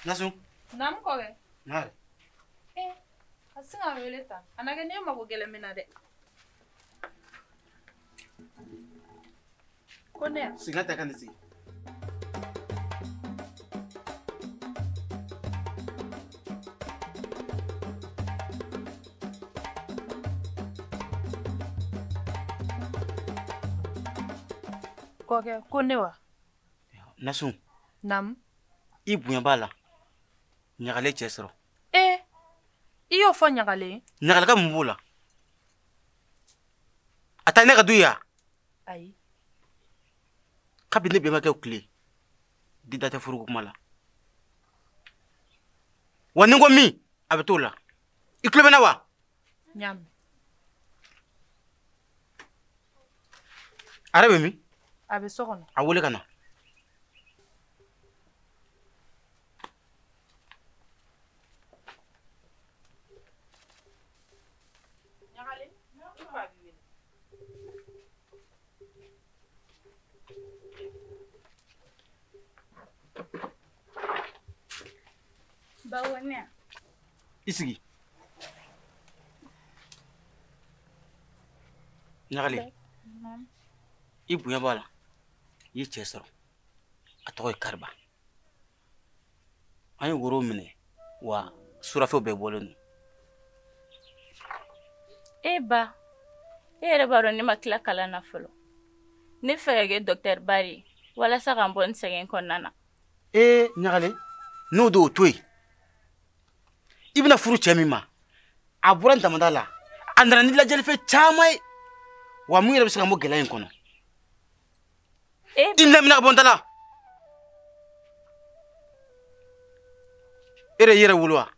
Nasun. Naamu kɔkɛ. Naare. A sin ka wele tan. A na kɛ ne mako gɛlɛn min na dɛ. Ko ne yan. Sigila ta ka ne sigi. Kɔkɛ, ko ne wa? Nasun. Naamu. I bonya b'a la. Ɲagalen cɛ sɔrɔ. I y'o fɔ Ɲagalen? Ɲagali ka mun b'o la? A taa ne ka du ya? Ayi. Kabi ne bɛnbakɛw tile, di da tɛ furuko kuma la. Wa ni n ko min, a bɛ t'o la. I tulo bɛ n na wa? N y'a mɛn. A yɛrɛ bɛ min? A bɛ so kɔnɔ. A wele ka na. I sigi. Ɲagalen, i bonya b'a la, i ye cɛ sɔrɔ, a tɔgɔ ye Kariba. An ye woro minɛ, wa surafɛnw bɛɛ bɔlen don. E ba, e yɛrɛ b'a dɔn ne ma tila kalan na fɔlɔ. Ne fɛ ka kɛ docteur ba de ye, walasa ka n bɔ n sɛgɛn kɔnɔna na. Ɲagalen, n'o de y'o to yen. I bɛna furu cɛ min ma, a bɔra n damada la, a nana ni lajɛlifɛn caman ye, wa mun yɛrɛ bɛ se ka bɔ gɛlɛya in kɔnɔ. I lamina ka bɔ n da la. E de y'i yɛrɛ wolo wa?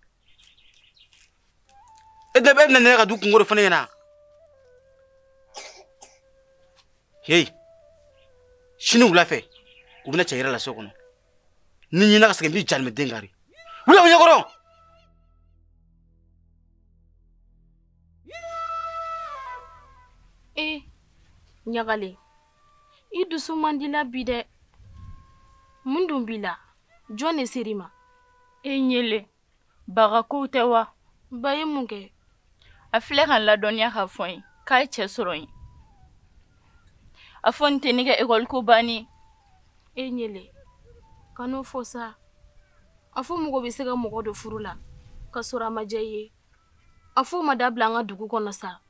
E de bɛ na ne ka du kungo de fɔ ne ɲɛna. Heyi, sini wula fɛ, u bɛna cɛ yɛrɛ la so kɔnɔ. Ni ɲinɛ ka segin, n b'i jalimɛ den kari. Wuli aw ɲɛkɔrɔ! Ɲagalen, i dusu man di la bi dɛ. Mun dun b'i la? Jɔn de ser'i ma? E ɲele, baga kow tɛ wa? Ba ye mun kɛ? A filɛ ka n ladɔnniya k'a fɔ n ye k'a ye cɛ sɔrɔ n ye. A fɔ nin tɛ ne ka ekɔli ko bannen. E ɲele, kan'o fɔ sa. A fɔ mɔgɔ bɛ se ka mɔgɔ don furu la ka sɔrɔ a ma diya i ye. A fɔ o ma dabila an ka dugu kɔnɔ sa.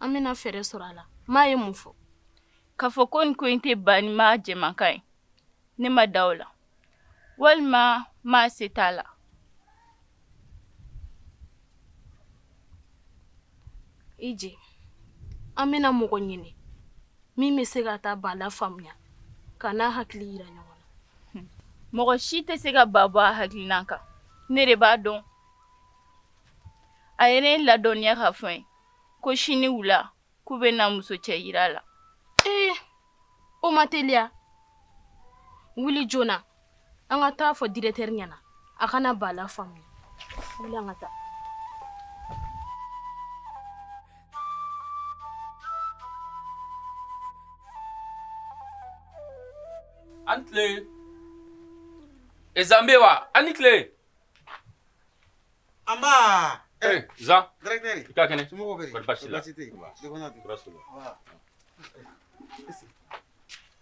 An bɛna fɛɛrɛ sɔrɔ a la. Maa ye mun fɔ? K'a fɔ ko nin ko in tɛ ba ni maa jɛmankan ye, ne ma da o la. Walima maa se t'a la. I je, an bɛna mɔgɔ ɲini min bɛ se ka taa ba lafaamuya ka n'a hakili yira ɲɔgɔn na. Mɔgɔ si tɛ se ka ba bɔ a hakilina kan. Ne de b'a dɔn. A yɛrɛ ye ladɔnniya k'a fɔ n ye ko sini wula k'u bɛ na muso cɛ yira a la. O ma teliya. Wuli joona, an ka taa fɔ directeur ɲɛna, a kana ba lafaamuya. Wuli an ka taa. An tile. Zambe wa, an ni tile. Anba. Zan. Directeur. I ka kɛnɛ. Somɔgɔw bɛ di? Kɔri baasi t'i la? Baasi tɛ yen. Dɔgɔnna dun? Baasi t'u la.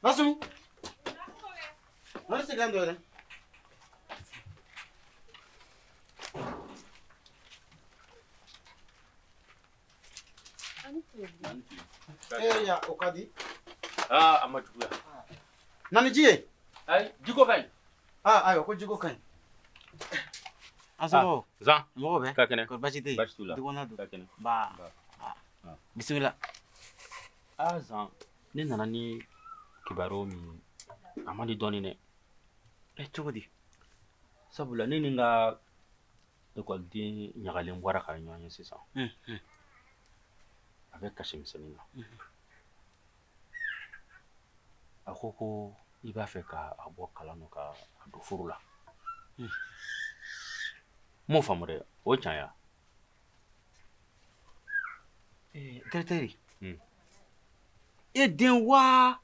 Nasun. Nani sigilan dɔ yɛrɛ. Ya, o ka di. A ma juguya. Na ni ji ye? Ayi, jiko ka ɲi. Ayiwa, ko jiko ka ɲi. An somɔgɔw? Zan. Mɔgɔw bɛ? Ka kɛnɛ. Kɔri baasi tɛ yen? Baasi t'u la. Dɔgɔnna dun? Ka kɛnɛ. Ba. Bisimila. Zan, ne nana ni kibaru min ye, a man di dɔɔni dɛ. Cogo di? Sabula ne ni n ka ekɔliden ɲagalen bɔra ka ɲɔgɔn ye sisan. A bɛ kasi misɛnnin na. A ko ko i b'a fɛ ka a bɔ kalan na ka a don furu la. N m'o faamu dɛ, o ye tiɲɛ ye wa? Directeur, e den wa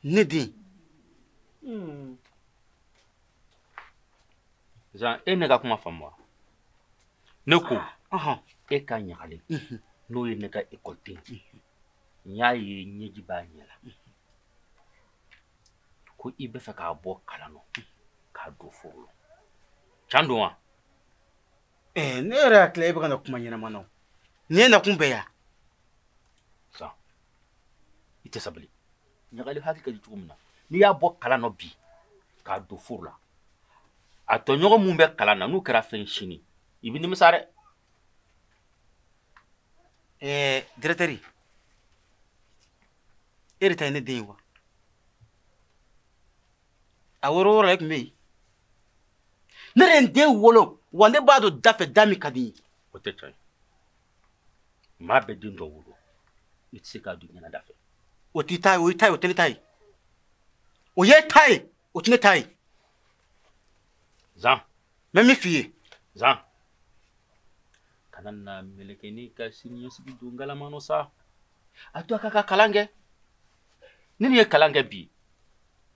ne den? Zan e ne ka kuma faamu wa? Ne ko e ka ɲagalen n'o ye ne ka ekɔliden n y'a ye ɲɛji b'a ɲɛ la ko i bɛ fɛ k'a bɔ kalan na k'a don furu la can don wa? Ne yɛrɛ hakili la e bɛ ka na kuma ɲɛnama na o nin ye nakun bɛɛ ya. Zan i tɛ sabali ɲagali hakili ka di cogo min na n'i y'a bɔ kalan na bi k'a don furu la a tɔɲɔgɔn mun bɛ kalan na n'u kɛra fɛn sini i bɛ nimisa dɛ. Directeur e de ta ye ne den ye wa? A wɔrɔ wɔrɔ la e tun bɛ yen. Ne de ye n den wolo wa ne b'a dɔn da fɛ da min ka di n ye. O tɛ tiɲɛ ye. Maa bɛ den dɔ wolo i tɛ se k'a don ɲɛna da fɛ. O t'i ta ye, o y'i ta ye, o tɛ ne ta ye. O y'e ta ye, o tɛ ne ta ye. Zan. N bɛ min f'i ye. Zan. Kana na meleke n'i ka siniɲɛsigi don galama nɔ sa. A to a k'a ka kalan kɛ. Ni nin ye kalan kɛ bi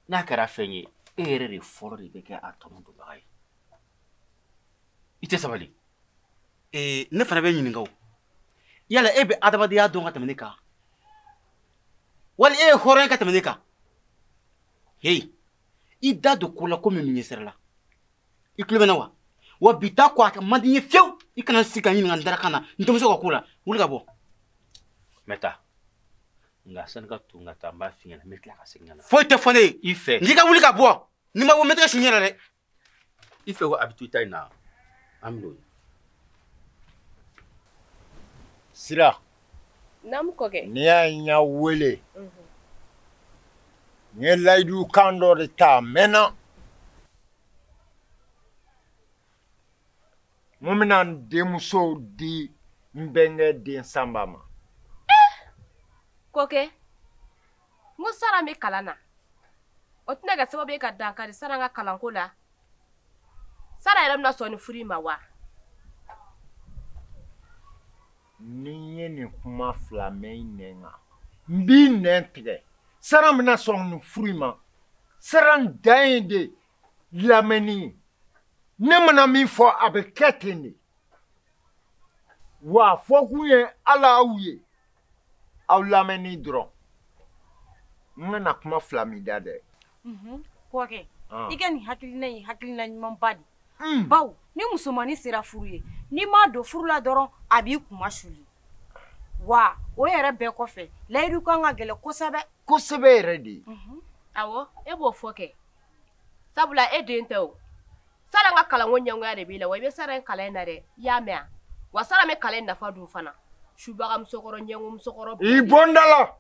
n'a kɛra fɛn ye e yɛrɛ de fɔlɔ de bɛ kɛ a tɔnɔ donbaga ye. I tɛ sabali. Ne fana bɛ ɲininka o. Yala e bɛ adamadenya dɔn ka tɛmɛ ne kan? Wali e ye hɔrɔn ye ka tɛmɛ ne kan? Heyi, i da don ko la ko min ɲɛ sira la. I tulo bɛ na wa? Wa bi ta ko a man di n ye fiyewu. I kana sigi ka n ɲininka n darakan na n denmuso ka ko la. Wuli ka bɔ. N bɛ taa. Nka sani ka to n ka taa n b'a f'i ɲɛna n bɛ tila ka segin ka na. Foyi tɛ fɔ ne ye. I fɛ. N k'i ka wuli ka bɔ. N'i ma bɔ n bɛ tɛgɛ su n yɛrɛ dɛ. I fɛ ko a bɛ to i ta in na an bɛ n'o ye. Sira. Naamu kɔkɛ. N'i y'a ye n y'a wele. N ye layidu kan dɔ de ta a mɛnna. N ko n bɛna n denmuso di n bɛnkɛ den Sanba ma. Kɔkɛ, n ko Sara bɛ kalan na. O tɛna kɛ sababu ye ka dankari Sara ka kalanko la. Sara yɛrɛ bɛna sɔn nin furu in ma wa? Ni n ye nin kuma fila mɛn i nɛn kan, n b'i nɛn tigɛ. Sara bɛna sɔn nin furu in ma. Sara dan ye de lamɛnni ye. Ne mana min fɔ a bɛ kɛ ten de. Wa a fɔkun ye ala aw ye. Aw lamɛnni dɔrɔn. N kana kuma fila min da dɛ. Kɔkɛ, i ka nin hakilina ye hakilina ɲumanba de. Bawo ni musomannin sera furu ye, n'i m'a don furu la dɔrɔn a b'i kunma suli. Wa o yɛrɛ bɛɛ kɔfɛ layidu kan ka gɛlɛn kosɛbɛ. Kosɛbɛ yɛrɛ de. Awɔ, e b'o fɔ kɛ. Sabula e den tɛ o. Sara ka kalanko ɲɛngoya de b'i la wa i bɛ Sara in kalan in na dɛ. I y'a mɛn wa? Wa Sara bɛ kalan in nafa dun fana. Subaga musokɔrɔ ɲɛngo musokɔrɔ. I bɔ n da la.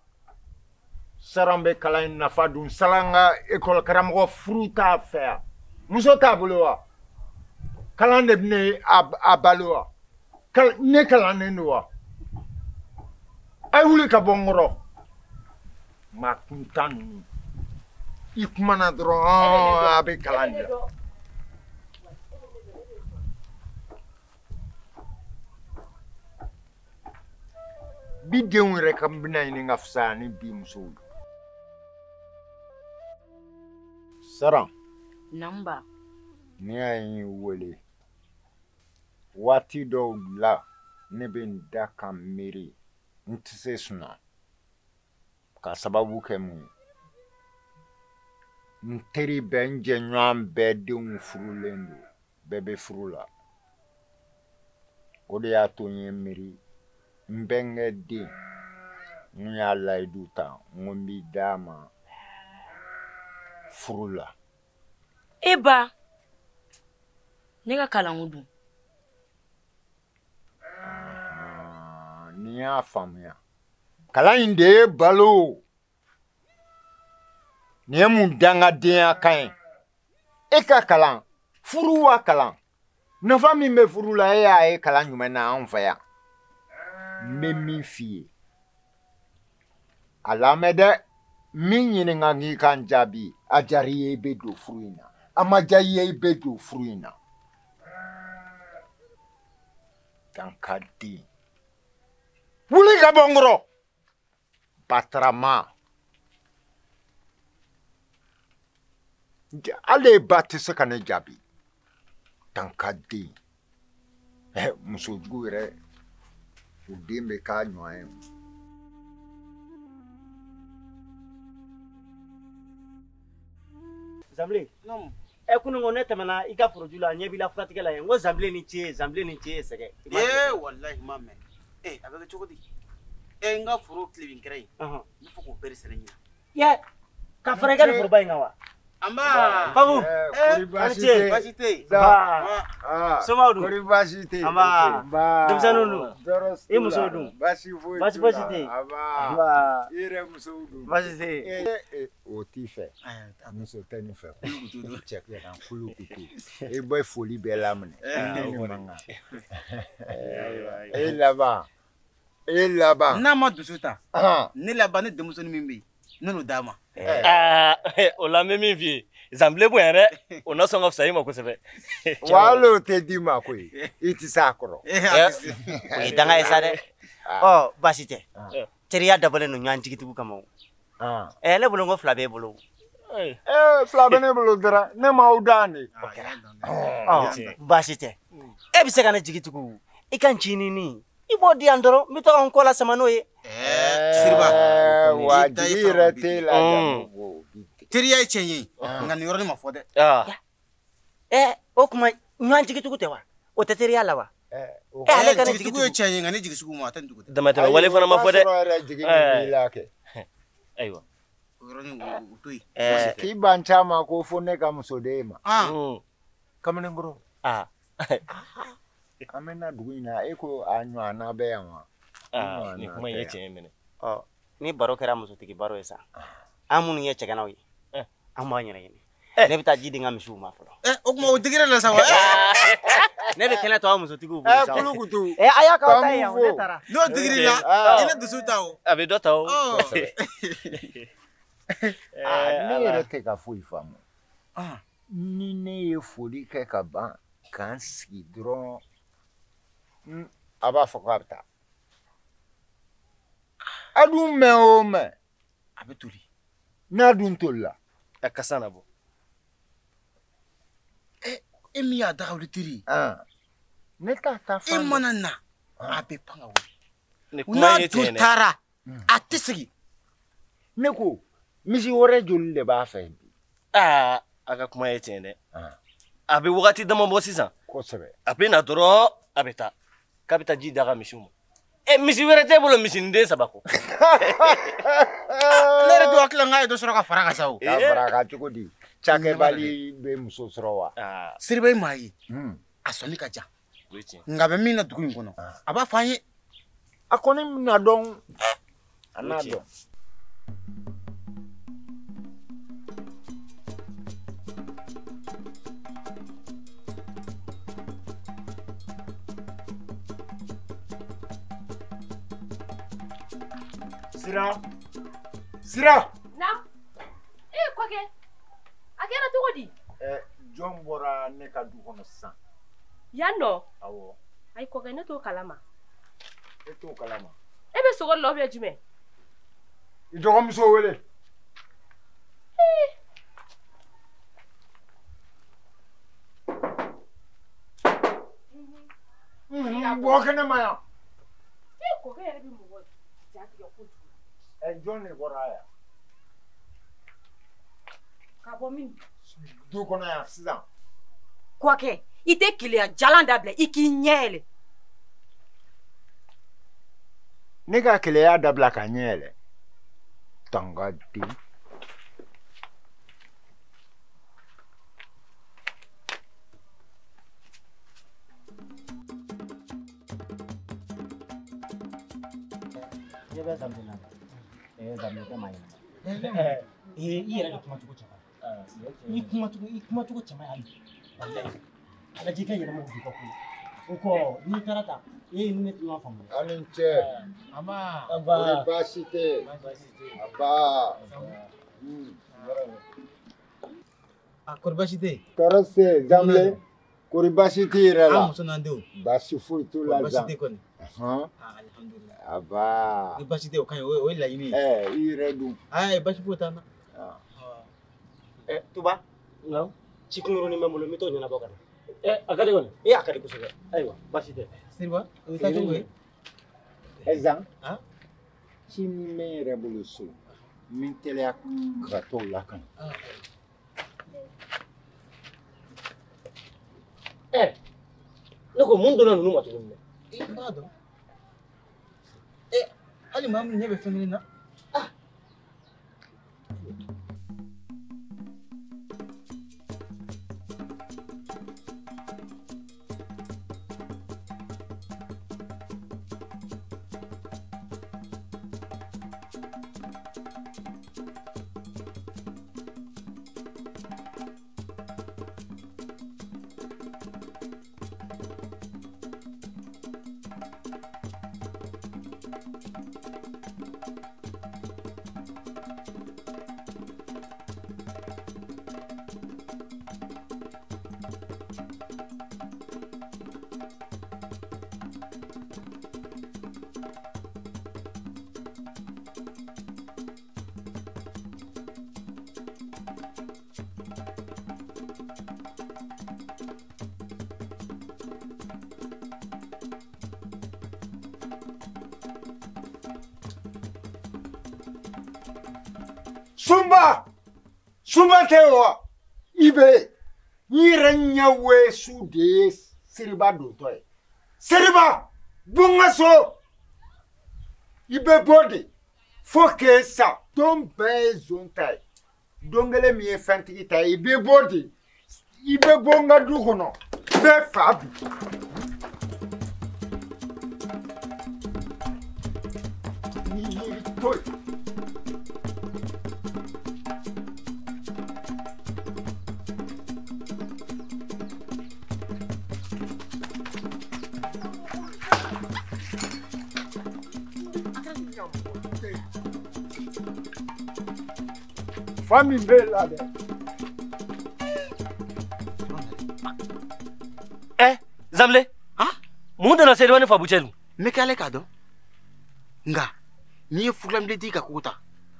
Sara bɛ kalan in nafa dun. Sara ka ekɔli karamɔgɔ furu t'a fɛ yan. Muso t'a bolo wa? Kalan de bɛ ne a balo wa? Ne kalannen don wa? A ye wuli ka bɔ n kɔrɔ. Maa kuntan ninnu. I kumana dɔrɔn a bɛ kalan de la. Bi denw yɛrɛ ka bɛna ɲini ka fisaya ni bi musow ye. Sara. Namba. Ne y'a ye n wele. Waati dɔw la ne bɛ n da ka miiri n tɛ se sunɔgɔ. Ka sababu kɛ mun ye? N teri bɛɛ n jɛɲɔgɔn bɛɛ denw furulen don. Bɛɛ bɛ furu la. O de y'a to n ye miiri. N bɛnkɛ den n y'a layidu ta n ko n b'i d'a ma furu la. E ba, ne ka kalanko dun. N'i y'a faamuya, kalan in de ye balo. Nin ye mun dangadenya kan ye? E ka kalan, furu wa kalan. Nafa min bɛ furu la e y'a ye kalan jumɛn na anw fɛ yan? N bɛ min f'i ye, a lamɛn dɛ. Min ɲininka k'i ka n jaabi, a diyara i ye i bɛ don furu in na, a ma diya i ye i bɛ don furu in na. Dankaden, wuli ka bɔ n kɔrɔ. Batarama, hali e ba tɛ se ka ne jaabi. Tankaden. Musojugu yɛrɛ o den bɛ k'a ɲɔgɔn ye. Zanbilen kunun ko ne tɛmɛna i ka foroju la ɲɛ b'i la furatigɛ la yen n ko Zanbilen ni ce Zanbilen ni ce sɛgɛ. Ee walahi ma mɛn a bɛ kɛ cogo di n ka foro tilebin kɛrɛ in n bɛ fɛ k'o bɛɛ de sɛnɛ ɲinan. Yɛ ka fara i ka nin foroba in kan wa. Anba Fabu baasi tɛ baasi tɛ yen. Somaw dun kori baasi tɛ yen. Anba denmisɛnninw dun i musow dun baasi foyi baasi fosi tɛ yen. Anba i yɛrɛ musow dun baasi tɛ yen. O t'i fɛ muso tɛ nin fɛ cɛ kan kulukutu e bɛ foli bɛɛ laminɛ ne ni mankan e laban e laban. N'a ma dusu ta ne laban ne denmusonin min bɛ yen ne n'o d'a ma. O la n bɛ min f'i ye Zanbilen bonya dɛ o na sɔn ka fisaya i ma kosɛbɛ. Wa hali o tɛ d'i ma koyi i tɛ s'a kɔrɔ. O ye danga ye sa dɛ ɔ baasi tɛ teriya dabɔlen don ɲɔgɔn jigitigiw kama o. Ne bolo n ko fila b'e bolo. Fila bɛ ne bolo dɔrɔn ne m'aw dan de. O kɛra ɔ baasi tɛ e bɛ se ka ne jigitigiw i ka n cinin i b'o di yan dɔrɔn n bɛ taga n kɔ la sama n'o ye. Siriba wa jigi yɛrɛ t'e la. Teriya ye tiɲɛ ye nka nin yɔrɔnin ma fɔ dɛ. O tuma ɲɔgɔn jigitigiw tɛ wa o tɛ teriya la wa. Ale ka ne jigitigiw ye tiɲɛ ye nka ne jigi sugu ma a tɛ nin dugu tɛ. Damatɛmɛ wale fana ma fɔ dɛ. O b'a sɔrɔ yɛrɛ jigi min b'i la kɛ. Ayiwa. O yɔrɔnin o to yen. K'i ban caman ko fo ne ka muso d'e ma. Kamalenkɔrɔ. An bɛ na dugu in na e ko a ɲɔgɔnna bɛ yan wa. Nin kuma in ye tiɲɛ ye minɛ. Ni baro kɛra musotigi baro ye sa an minnu ye cɛganaw ye an b'an yɛrɛ ɲini ne bɛ taa ji di n ka misiw ma fɔlɔ. O tuma o digira la sa wa. Ne bɛ kɛnɛ to aw musotigiw bolo sa. Kulukutu. A y'a k'aw ta ye yan ne taara. N'o digir'i la i ne dusu ta o. A bɛ dɔ ta o. Ne yɛrɛ tɛ ka foyi faamu. Ni ne ye foli kɛ ka ban k'an sigi dɔrɔn a b'a fɔ k'a bɛ taa. A dun mɛn o mɛn. A bɛ toli. N'a dun tolila. A kasa na bɔ. E min y'a dagawuli teri ye. Ne t'a ta fan. E mana na a bɛ pan ka wuli. N'a dun taara a tɛ segin. Ne ko misi wɛrɛ joli de b'a fɛ bi. A ka kuma ye tiɲɛ dɛ. A bɛ wagati dama bɔ sisan. Kosɛbɛ. A bɛ na dɔrɔn a bɛ taa k'a bɛ taa ji d'a ka misiw ma. Misi wɛrɛ t'e bolo misinden saba kɔ. Ne yɛrɛ dun hakili la n k'a ye dɔ sɔrɔ ka fara kan sa o. Ka fara kan cogo di? Cakɛbali bɛ muso sɔrɔ wa? Siriba ye maa ye a sɔnni ka jan. Nka a bɛ min na dugu in kɔnɔ a b'a fɔ an ye. A kɔni bɛna dɔn. A n'a dɔn. Sira Sira. Naam. Kɔkɛ a kɛra cogo di? Jɔn bɔra ne ka du kɔnɔ sisan. Yan nɔ? Awɔ. Ayi kɔkɛ ne t'o kalama. E t'o kalama? E bɛ sogo la ou bien jumɛn? I dɔgɔmuso wele. Bɔ kɛnɛ ma yan. Kɔkɛ yɛrɛ bɛ mɔgɔ jatigɛ kojugu. Jɔn de bɔra yan? Ka bɔ min? Du kɔnɔ yan sisan. Kɔkɛ i tɛ keleya jalan dabila i k'i ɲɛ yɛlɛ. Ne ka keleya dabila ka ɲɛ yɛlɛ. Tanga den. Ne bɛ Zanbilen na. Zanbilen tɛ maa ɲɛnama. I yɛrɛ de kumacogo cɛ man ɲi. I kumacogo cɛ man ɲi hali bi. Walayi. A lajɛ i ka yɛlɛma don i ka ko la. O kɔ n'i taara tan e ni ne tɛ ɲɔgɔn faamu. Aw ni ce. Anba. Anba. Kori baasi tɛ. Baasi tɛ. Anba. Kori baasi tɛ. Tɔɔrɔ tɛ Zanbilen. Kori baasi t'i yɛrɛ la. An muso n'an denw. Baasi foyi t'u la Zan. Baasi tɛ kɔni. Alihamudulila. Aba. Ni baasi tɛ o ka ɲi o ye laɲini ye. I yɛrɛ dun. Ayi baasi foyi t'an na. Tuba. Ci kunkurunin bɛ n bolo n bɛ t'o ɲɛnabɔ ka na. A ka di kɔni. A ka di kosɛbɛ. Ayiwa, baasi tɛ. Seriba, o bɛ taa cogo ye? Zan, ci min bɛ n yɛrɛ bolo so, n bɛ teliya ka t'o lakana. Ne ko mun donna ninnu ma tuguni dɛ? N b'a dɔn. Hali maa min ɲɛ bɛ fɛn kelen na. Sunba! Sunba tɛ wa? I bɛ n yɛrɛ ɲɛ wesu de ye Seriba dontɔ ye. Seriba! Bɔ n ka so! I bɛ bɔ de fo k'e sa. Don bɛɛ ye zon ta ye. Don kelen min ye fɛntigi ta ye, i bɛ bɔ de. I bɛ bɔ n ka du kɔnɔ. Bɛɛ fa bi. Ni yiri to yen. Fa min b'e la dɛ. Zanbilɛ. Mun donna Seriba ni Fabu cɛ dun? N bɛ kɛ ale k'a dɔn. Nka n'i ye fugulanbilen tigi ka kogo ta,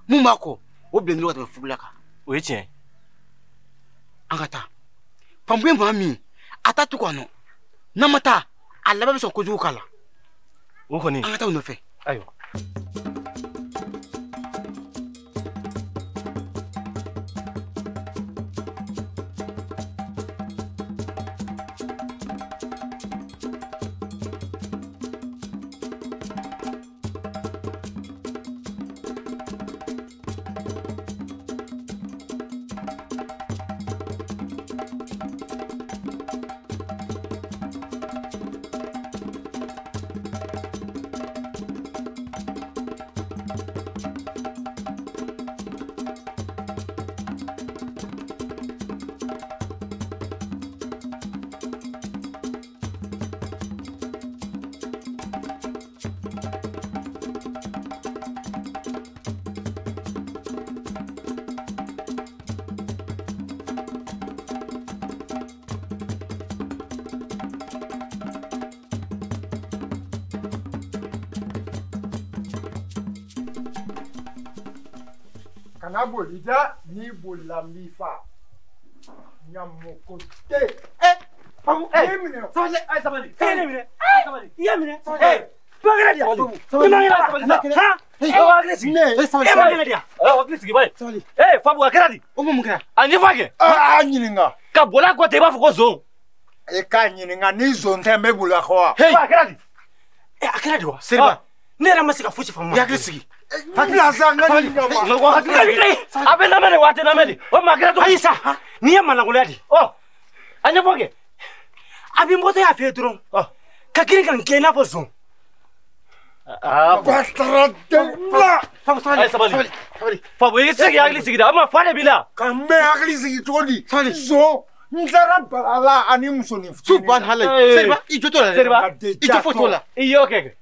mun b'a kɔ, o bilennen don ka tɛmɛ fugula kan. O ye tiɲɛ ye. An ka taa. Fabu ye maa min ye, a t'a to k'a nɔ. N'an ma taa, a laban bɛ sɔn kojugu k'a la. O kɔni. An ka taa u nɔfɛ. Ayiwa. Kana boli dɛ, n'i bolila n b'i fa. Ɲamɔgɔ tɛ. Fabu, e minɛ. Sabali, ayi sabali. E ne minɛ. Sabali. I y'a minɛ. Sabali. Bakɛnɛ di yan. I ma kɛnɛ sabali sa. Han? E hakili sigi. Ne. Sabali. E ma kɛnɛ di yan. Hakili sigi bayi. Sabali. Fabu a kɛra di? O mun kɛra? A ɲɛfɔ a kɛ. A ɲininka. Ka boli a kɔ ten i b'a fɔ ko zon. E k'a ɲininka ni zon tɛ n bɛ boli a kɔ wa? A kɛra di? A kɛra di wa? Seriba. Ne yɛrɛ ma se ka fosi faamu. I hakili sigi. Hakili sa n ka nin ɲama. A bɛ lamɛn de wa a tɛ lamɛn de? O ma kɛra cogo di? Ayi sa, n'i ye manangoloya di. A ɲɛfɔ kɛ. A bɛ n bɔtɔ y'a fɛ yen dɔrɔn. Ka girin ka n kɛ i n'a fɔ zon. Bataraden fila. Sabali sabali. Fabu i tɛ se k'i hakili sigi dɛ, o ma fa de b'i la. Ka n bɛ hakili sigi cogo di? Zon. N taara bala la ani musonin fitinin. Subhanallah. Seriba i jo t'o la dɛ. Seriba i tɛ foyi t'o la. I y'o kɛ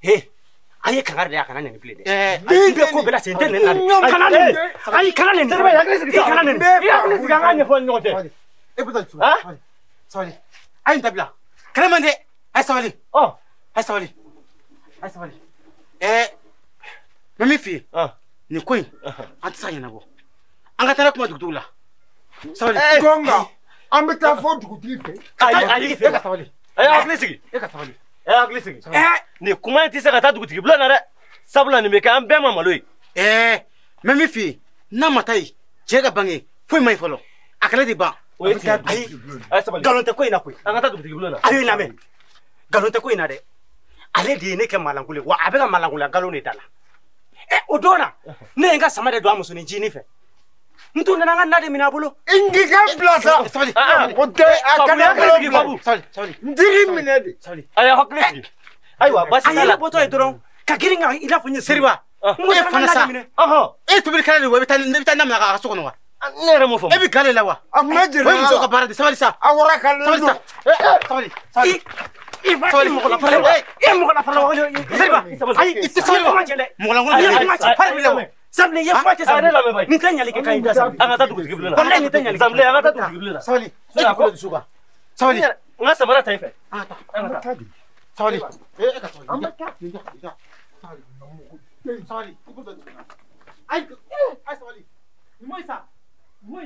kɛ. A ye kangari de a kana nɛni bilen dɛ. I bɛ ko bɛɛ la sen tɛ nɛni na dɛ. Kana nɛni. Ayi kana nɛni. Seriba i hakili sigi sa. I kana nɛni. I hakili sigi an k'a ɲɛfɔ ni ɲɔgɔn cɛ. E bɛ taa sabali. Sabali. A ye nin dabila. Kɛlɛ man dɛ. A ye sabali. A ye sabali. A ye sabali. N bɛ min f'i ye. Nin ko in an tɛ se ka ɲɛnabɔ. An ka taa kuma dugutigiw la. Sabali. Gonga. An bɛ taa fɔ dugutigi fɛ. Ayi, e ka sabali. A ye hakili sigi. E ka sabali. E hakili sigi. Nin kuma in tɛ se ka taa dugutigi bulon na dɛ. Sabula nin bɛ kɛ an bɛɛ ma malo ye. N bɛ min f'i ye, n'a ma taa yen, cɛ ka bange foyi ma ɲi fɔlɔ. A kɛlɛ de ban. O ye tiɲɛ ye. Ayi, nkalon tɛ ko in na koyi. An ka taa dugutigi bulon na. A ye n lamɛn. Nkalon tɛ ko in na dɛ. Ale de ye ne kɛ malankolon ye, wa a bɛ ka malankolon nkalon de da la. O don na, ne ye n ka sama de don a musonin ncinin fɛ. N tun nana n ka na de minɛ a bolo. N k'i ka bila sa. Sabali. O tɛ a kana nkalon bila. Sabali, sabali. N dir'i minɛ de. Sabali. A y'a hakili sigi. Ayiwa, baasi t'a la. A yɛrɛ bɔtɔ ye dɔrɔn ka girin ka i n'a fɔ n ye Seriba. E fana sa. E tobili kɛla de wa, i bɛ taa na minɛ a ka so kɔnɔ wa? Ne yɛrɛ m'o faamu. E bɛ gale la wa? A kun bɛ jɛnɛya la. O ye muso ka baara de, sabali sa. A wara ka Sabali sa. Sabali. Sabali. I mɔgɔ la fara wa? E mɔgɔ la fara wa? Seriba, ayi, i tɛ sabali wa? Mɔgɔ lankolon. I ye kuma cɛ. Fari b'i la wa? Sabali, i ye kuma cɛ. Ne lamɛn bayi. Nin tɛ ɲali kɛ kan i da sabali. An ka taa dugutigi bulon na. Walayi nin tɛ ɲali kɛ. Zanbilɛ, an ka taa dugutigi bulon na. Sabali. E k'i bolo dusu kan. Sabali. N ka samara ta i fɛ. An ka taa. An ka taa. Sabali. E ka sabali. An bɛ taa. Sabali. Sabali. I bolo dusu kan. Ayi, ayi sabali. Nin ma ɲi sa. Nin ma ɲi.